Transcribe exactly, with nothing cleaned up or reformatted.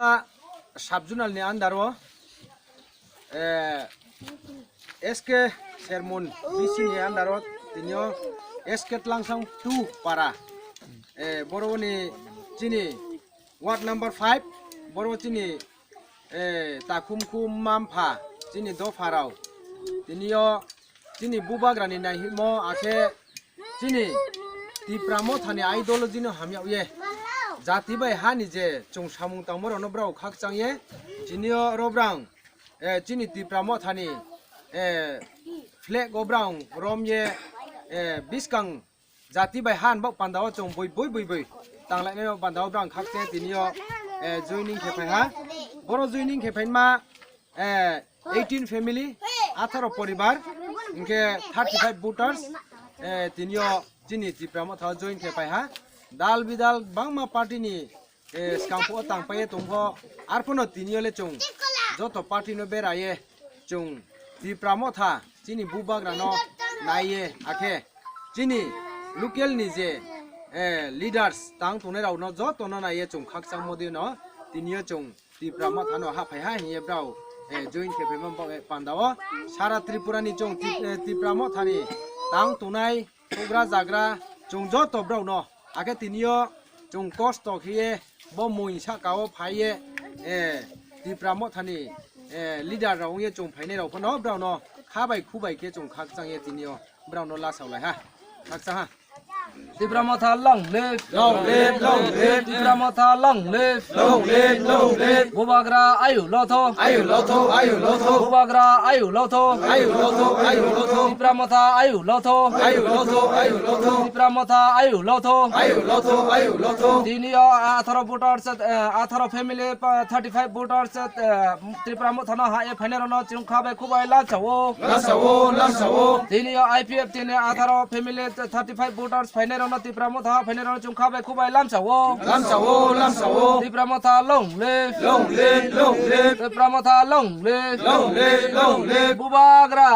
Sub zonal ni under o, eh, S K Sermon B C ni under o tinio S K Tlangsang two para, eh, boro ni chini ward number five, boro chini, eh, takhum khum mampha chini dopha rao tinio chini bubagrani naihimo akhe chini Tipra Mothani ideology no hamya ye jati bai hani je chwng samung tangma rokno brao khakchang ye chinio robrang, eh, chini Tipra Mothani, eh, flag o brao rom ye, eh, biskang jati bai han bok panda o chwng bui bui bui bui tanglainai o panda o brao khakchang ye tinio, eh, joining khe phai ha. Boro joining khe phaima, eh, eighteen family, atharo poribar, hinkhe thirty five voters, eh, tinio chini Tipra Motha join khe phai ha. Dal bidal bangma party ni, eh, skang pho tang pai tong pho, arphono tinio le chwng joto party no bera ye chwng Tipra Motha chini bubagra no nai ye akhe chini local ni je, eh, leaders tang tongnai rao no joto no nai ye chwng khakchang modi no tinio chwng Tipra Motha no ha phai ha hiye brao, eh, join khe phaima bo, eh, panda o sara Tripura ni chwng Tip-, eh, Tipra Motha ni tang tongnai sugra jagra chwng joto brao no akhe tinio chwng kosto khiye bo mui saka o phai ye, eh, Tipra Motha ni, eh, leader rao wng ye chwng phainai rao phano brao no kha bai khu bai khe chwng khakchang ye tinio brao no lasao lai ha, khakchang ha. Tipra Motha long live. Long live, long live. Tipra Motha long live. Long live, long live. Bubagra ayu lotho. Ayu lotho, ayu lotho. Bubagra ayu lotho. Ayu lotho, ayu lotho. Tipra Motha ayu lotho. Ayu lotho, ayu lotho. Tipra Motha ayu lotho. Ayu lotho, ayu lotho. Tinio atharo voters, eh, atharo family, pa-, thirty five voters, eh, Tipra Motha no ha ye phainai rao no chwng kha bai khu bai lamsa o. Lamsa o, lamsa o. Tinio I P F T ni atharo family thirty five voters phainai rao no Tipra Motha phainai rao no chwng kha bai khu bai lamsa o. Lamsa o, lamsa o. Tipra Motha long live. Long live, long live. Tipra Motha long live. Long live, long live. Bubagra.